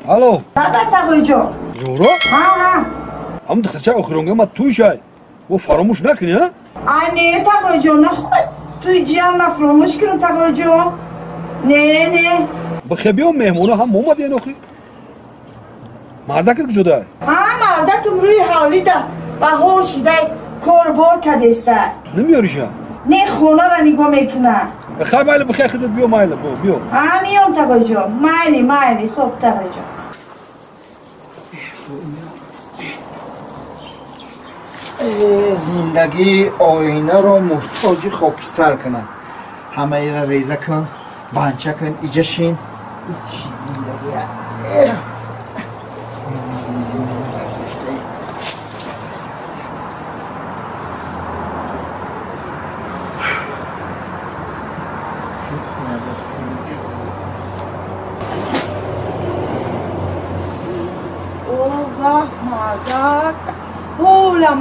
Алло. Баба тағоиҷон. Зуҳро? Ҳа, ҳа. Ҳамун духтарчаи охиронга ма туй шай. О фаромӯш накунӣ, ҳа? А не, тағоиҷон, нахоҳад туй ҷиям ма фаромӯш кунам, тағоиҷон. Не, не. Бихе биё меҳмона ҳам омадиен охи. Мардакат куҷодай? Ҳа, мардакам рӯи ҳавлида баҳор шидай корбор кадеста. Намеёриша? Не, хонара нигоҳ мекунам. Хай майли, бихе худат биё, майли, биё. Ҳа, миём, тағоиҷон. Майли, майли, хуб, тағоиҷон. Зиндагӣ оинаро муҳтоҷи хокистар кунад. Ҳамаира реза кун, банча кун, иҷа шин. Ичи зиндагӣ.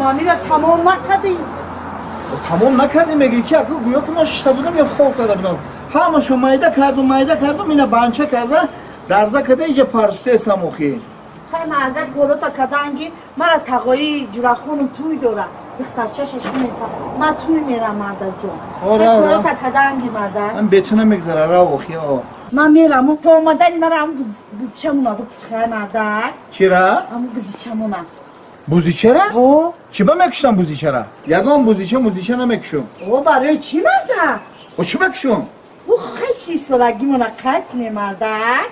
Мамира тамом накардем. Тамом накардем мегӣ ки аку гӯё ки ман шишта будам ё хоб карда будам. Ҳамашо майда кардум, майда кардум, ина банча карда, дарза карда иҷа парсестам охир. Хай мардак голота каданги мара тағои ҷурахонум туй дора. Духтарчаша шумета. Ма туй мерам мардаҷон. Голота каданги мардак. Ман бетуна мегзара рав охи о. Ман мерам то омадани мара ам бизчамона бикиш хай мардак. Чира? Ам бизчамона. Бузичара? О. Чӣ ба мекушам бузичара? Ягон бузича музича намекушам. О, барои чӣ мардак? О, чӣ мекушам? О, хай 30 солагимона қайд кунем, мардак.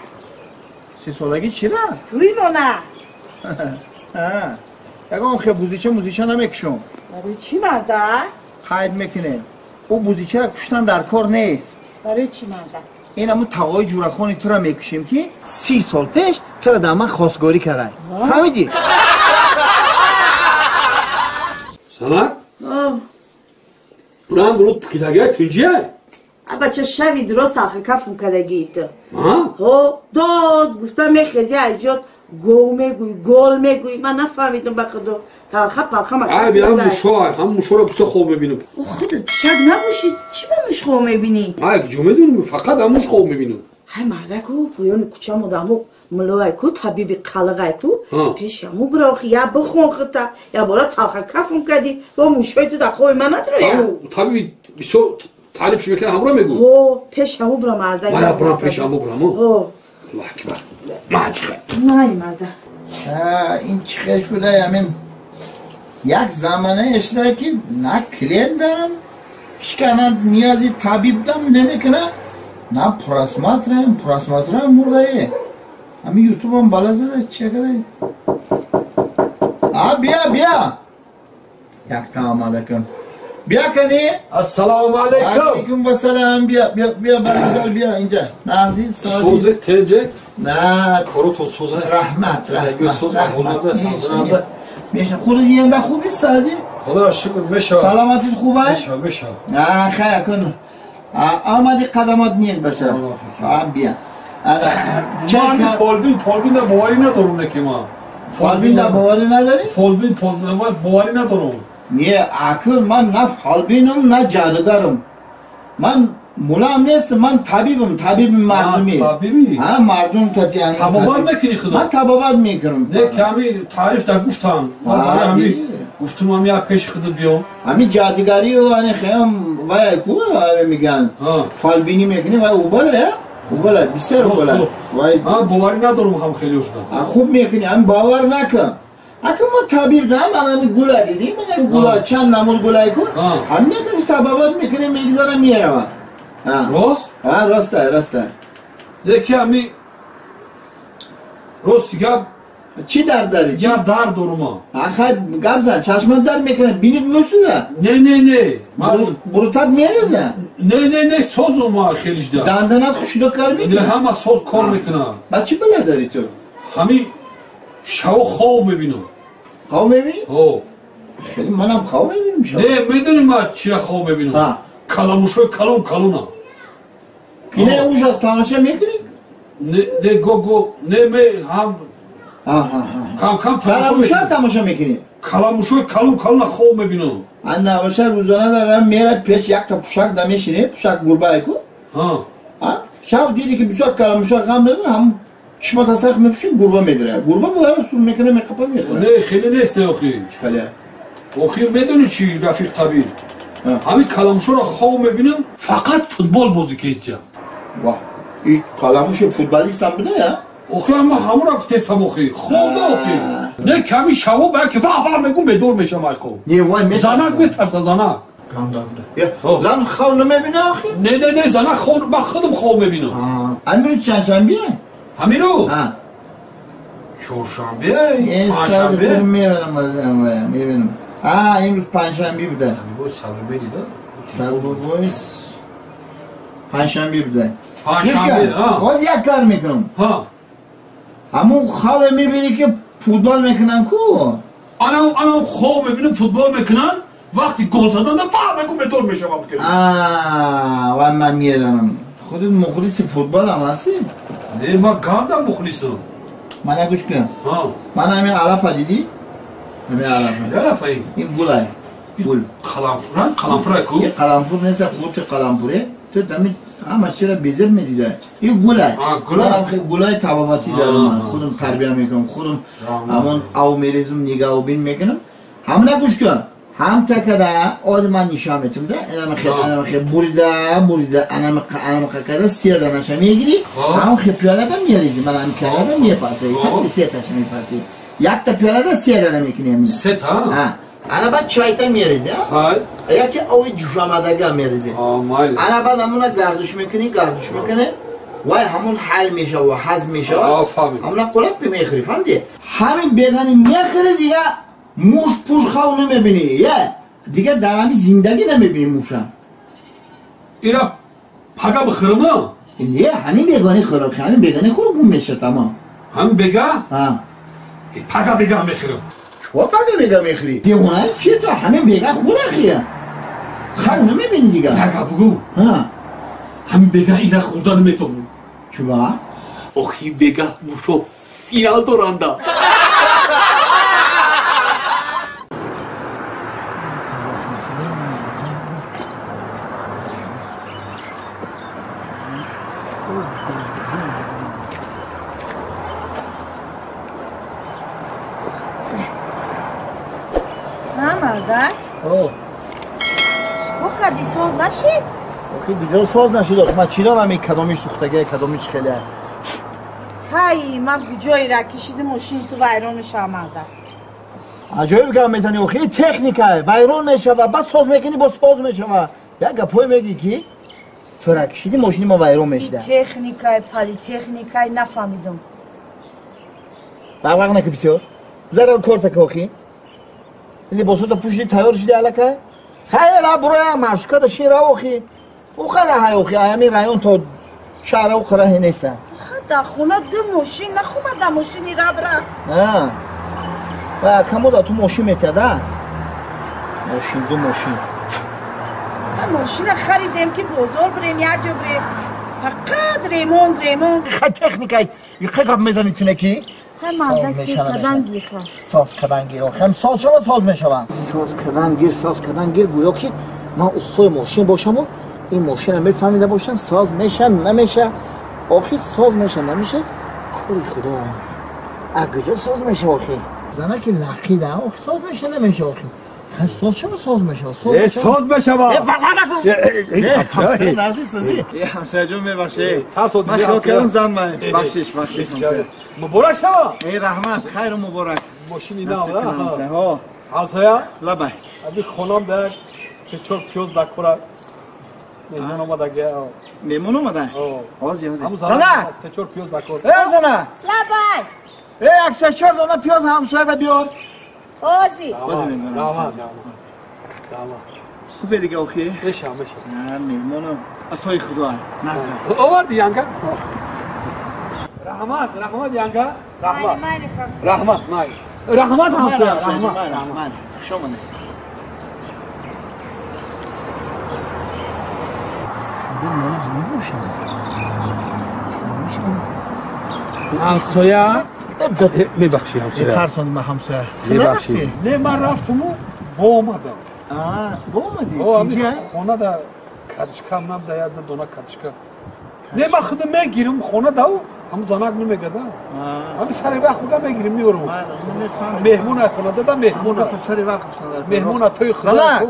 30 солагӣ чира? Туймона. Ягон хе бузича музича намекушам. Барои чӣ, мардак? Қайд мекунем. Ӯ бузичара куштан дар кор нест. Барои чӣ, мардак? Ин ҳамун тағои ҷурахони тура мекушем ки 30 сол пеш тура дар ман хостгорӣ карай. Фаҳмидӣ? Санак? Ранг рӯд пукидагиай тинҷиай? Бача шави дурост ахи кафм кадагии ту. Ҳо? Дод гуфта мехези аҷод гов мегӯй, гол мегӯй. Ман нафаҳмидам ба худо. Талха палха ма. Ай биям мушо, ҳам мушоро бисёр хоб мебинам. О худо, шак набошӣ, чӣ ба муш хоб мебинӣ? Ай куҷо медонам, фақат ҳам муш хоб мебинам. Ҳай мардаку, поёни кӯчам одамо муллоай ку, табиби қалғай ку, пеши ҳаму бирохи, я бихон хита, я бора талха кафм кардӣ, бо мушои ту дар хоби ман надроя. Табиби бисёр таъриф мекунад, ҳамро мегӯ. Ҳо, пеш ҳаму бира мардак. Мая бирам пеши ҳаму бирам. Ҳо. Аллоҳ акбар. Ман чӣ хел? Най марда. Ин чӣ хел шуда ҳамин як замонае шуда ки на клиент дарам, ҳичка на ниёзи табибдам намекунад, на просмотрам, просмотрам мурдае. Ҳамин ютубам бала зада чӣ кара? А бия, бия. Якта омада кун. Бия кани. Ассалому алайкум. Алайкум вассалам. Бия, бия, бия бародар, бия инҷа. Нағзи, сози. Сози тенҷе. На, коротон соза. Раҳмат, раҳмат. Соз ҳолмаза, саза. Меша, худо янда хуби сази? Худо шукр меша. Саломатит хуб аст? Меша, меша. А, хай кун. Омади қадамот нек баша. А, бия. Ман фолбин, фолбин да боварӣ надорам неки ман. Фолбин да боварӣ надорӣ? Фолбин, фолбин боварӣ надорам. Не, акл ман на фолбинам, на ҷадугарам. Ман мулам нестам, ман табибам, табиби мардумӣ. Табиби? Ҳа, мардум кати. Табобат мекунӣ худо? Ман табобат мекунам. Не, ками таъриф да гуфтам. Ман барои ҳами гуфтум ҳами як пеши худо биём. Ҳами ҷадугарию ани хеям вай ку мегӯянд. Фолбинӣ мекунӣ вай убала, я? Убала, бисёр убала. Вай ман боварӣ надорам ҳам хеле шуда. Хуб мекунӣ, ҳам бовар накун. Ака ма табиб дам, ман ҳами гула дидӣ, ман ҳами гула чанд намуд гулай кун. Ҳамин каси табобат мекунем, мегзара мерава. Рост? Ҳа, роста, роста. Леки ҳами рости гап Чӣ дард дарӣ? Я дард дорум. А хай гап зан, чашмат дард мекунад, бинит месӯза? Не, не, не. Ман бурутат мереза? Не, не, не, созум ма хелишда. Данданат хушдо кор Не, мекунад? ҳама соз кор мекунад. Ба чӣ бала дарӣ ту? Ҳами шаво хоб мебинам. Хоб мебинӣ? Ҳо. Хеле манам хоб мебинам шаб. Не, медонӣ ман чира хоб мебинам? Ҳа. Каламушои калон калона. Ине ужас тамоша мекунӣ? Не, не, го го, не ме ҳам Аҳа. кам кам тамошо Каламуша мекунам. тамоша мекунӣ? Каламушои калон калона хоб мебинам. Ан набоша рӯзона дарам мерад пеш якта пушак дамешине, пушак гурбае ку? Ҳа. А? Шаб диди ки бисёр каламуша ғам дадин, ҳам Чишма тасах мепӯши, гурба медирая. Гурба бояд сур мекунад, меқапа мехӯрад. Не, хеле нест охи. Чӣ Охир медонӣ чӣ, рафиқ табиб? Ҳамин каламушоро хоб мебинам, фақат футбол бозӣ кестиям. Ва, и каламуши футболистам буда, я? Охи, ама ҳамура гуфтестам охи. Хобда охи. Не, ками шаво ба яке ва ва мегум бедор мешам ай хоб. Не, вай метарса. Занак метарса, занак. Зан хоб намебина охи? Не, не, не, занак хоб, ман худам хоб мебинам. Ҳамин рӯз чандшанбе? Ҳамин рӯз? Чоршанбе, панҷшанбе. Мебинам, мебинам. Имрӯз панҷшанбе буда. Сабрбой панҷшанбе буда. Панҷшанбе, боз як кор мекунам. Ҳамун хобе мебинӣ ки футбол мекунанд ку? Анам хоб мебинам футбол мекунанд, вақти гол задан ва мегум бедор мешавам. Ва ман медонам. Худат мухлиси футбол ҳам ҳастӣ? Не, ман гандам мухлисам. Мана гӯш кун. Ман ҳамин алафа дидӣ? Ҳамин алафа. Алафа ин? Ин гулай. Гул. Қаламфура? Қаламфура ку? Ин қаламфур нест, хурди қаламфуре. Ту ҳамин ҳама чизро безеб медида. Ин гулай. Гулай. Ман гулай табобатӣ дорам. Худам тарбия мекунам, худам ҳамон ав мерезам, нигаҳбон мекунам. Ҳамна гӯш кун. Ҳам такада оз ман нишон метам да, анам хел, анам хел бурида, бурида, анам анам қакада се данаша мегири, ҳам хел пиёлада мерези, ман ҳам пиёлада мепартои, се таша мепартои. Якта пиёлада се дана мекунем. Се та? Ҳа. Ана баъд чайта мерези, ҳа? Яке ови ҷӯшомадага мерези. Ана баъд ҳамуна гардуш мекунӣ, гардуш мекунӣ, вай ҳамун ҳал мешава, ҳазм мешава. Ҳамуна қулап мехӯрӣ, фаҳмидӣ? Ҳамин бегани мехӯрӣ дига муш пуш хав намебинӣ, я дигар дар ҳамин зиндагӣ намебинӣ муша. Ира пага бихӯрам? Не, ҳамин бегани хӯрок, ҳамин бегани хӯрок гум мешавад тамом. Ҳамин бега? Ҳа. Пага бега мехӯрам. Чо пага бега мехӯрӣ? Девона чи ту ҳамин бега хӯрахия. Хав намебинӣ дигар. Пага бугу. Ҳа. Ҳамин бега ира хӯрда наметавонам. Чуба? Охи бега мушо финал доранда. Соз нашид? Охи куҷо соз нашид? Охи ман чӣ донам ин кадомиш сӯхтагия, кадомиш хеле. Ҳай, ман куҷоира кишиди мошини ту вайрон мешава, марда. Аҷоиб гап мезанӣ охи, ин техника вайрон мешава, баъд соз мекунӣ, боз соз мешава. Як гапҳое мегӯӣ ки тура кишиди мошини ма вайрон мешида. Техникай, политехникай нафаҳмидам. Бағвағ наки бисёр. Зара кортака охи. Либосота пӯшиди тайёр шиди аллакай? Хайр, буроя маршрутка шин ра охи. Ухара ҳай охи, ҳамин район то шаҳра ухара ҳе неста. Да хона ду мошин, нахума да мошини ра бра. А. Ва камода ту мошин метиада? Мошин, ду мошин. Мошина харидем ки бозор бирем, як ҷо бирем. Фақат ремонт, ремонт. Хай техника, иқа гап мезани тунеки? Соз кардан гир, охи. Ҳам соз шава, соз мешава. Соз кардан гир, соз кардан гир, гӯё ки ман устои мошин бошаму ин мошина мефаҳмида бошам, соз меша, намеша. Охи соз меша, намеша. Кори худо. А куҷо соз меша охи? Занаки лақида, охи соз меша, намеша охи. Хай соз шава, соз мешава, соз мешава. Соз мешава. Э, нази сози. Э, ҳамсояҷон мебахшед. Ман хиёл кардам зан ман. Бахшиш, бахшиш ҳамсоя. Муборак шава. Э, раҳмат, хайру муборак. Мошини нав, ҳа. Ҳамсоя? Лабай. Аби хонам да се чор пиёз дакора. Меҳмон омадага. Меҳмон омада? Ҳозир, ҳозир. Зана! Се чор пиёз дакор. Э, зана! Лабай. Э, як се чор дона пиёз ҳамсояда биёр. Ҳозир. Ҳозир меҳмон. Раҳмат, раҳмат. Хубе дига охи? Мешава, мешава. На, меҳмонам атои худо нағза. Оварди янга? Раҳмат, раҳмат янга. Раҳмат. Раҳмат, най. Раҳмат ҳамсоя, раҳмат. Раҳмат. Хуш омадед. Ҳамсоя мебахшӣ ҳамсоя. Тарсони ма ҳамсоя. Мебахшӣ. Не, ман рафтуму бо омадам. Бо омадӣ? Хона да кадишка набда, як дона кадишка. Не, ман худам мегирам хона дау. Ҳамун занак намегада. Ҳамин сари вақт буга мегирим меорам. Меҳмон хона дада меҳмон. Сари вақт меҳмон тои худо. Занак.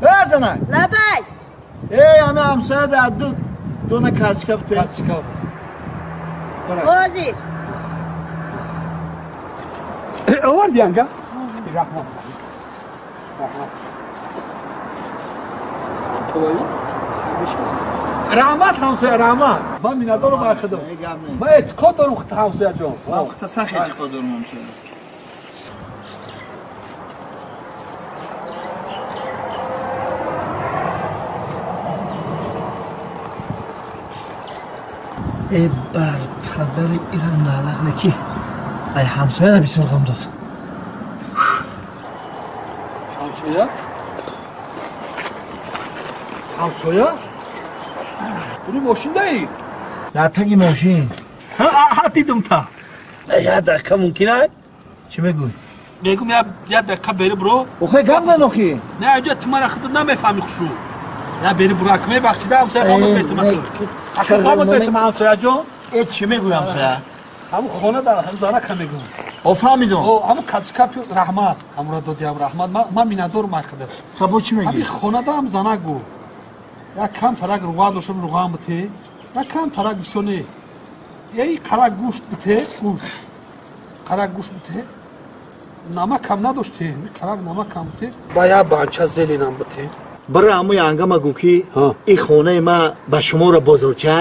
Э занак. Лабай. Эй ҳама ҳамсоя да ду дона качка бите. Качка. Ҳозир. Оварди анга? Раҳмат. Раҳмат. Раҳмат ҳамсоя, раҳмат. Ман миннатдорам ба худо. Ман эътиқод дорам ҳамсоя ҷон. Ман худо сахт эътиқод дорам ҳамсоя. Э бар падари ирам налат неки. Ай ҳамсоя бисёр ғам дод. Ҳамсоя? Ҳамсоя? Бури мошиндаи? Дар таги мошин. Ҳа, дидум та. Як дақиқа мумкин аст? Чӣ мегӯй? Мегӯм як дақиқа бери буро. Охе гап зан охи. Не, аҷа ту мара худат намефаҳми хушу. Я бери буро, ак мебахшида ҳамсоя қомат бетум акр. Ака қомат бетум ҳамсоя ҷон. Э чӣ мегӯй ҳамсоя? Ҳамун хона да ҳам занака мегӯм. О фаҳмидум. О ҳамун качка раҳмат. Ҳамура додиам раҳмат. Ман миннатдорам ай худат. Сабо чӣ мегӯй? Ҳамин хона да ҳам занак гӯ. Як кам тарак руған доштам, руған бите. Як кам тарак бисёр не. Яи қарак гӯшт бите, гӯшт. Қарак гӯшт бите. Намак кам надоште, қарак намак кам бите. Ба як банча зеленам бите. Бира ҳамуи ангама гӯ ки ин хонаи ма ба шуморо бозорча.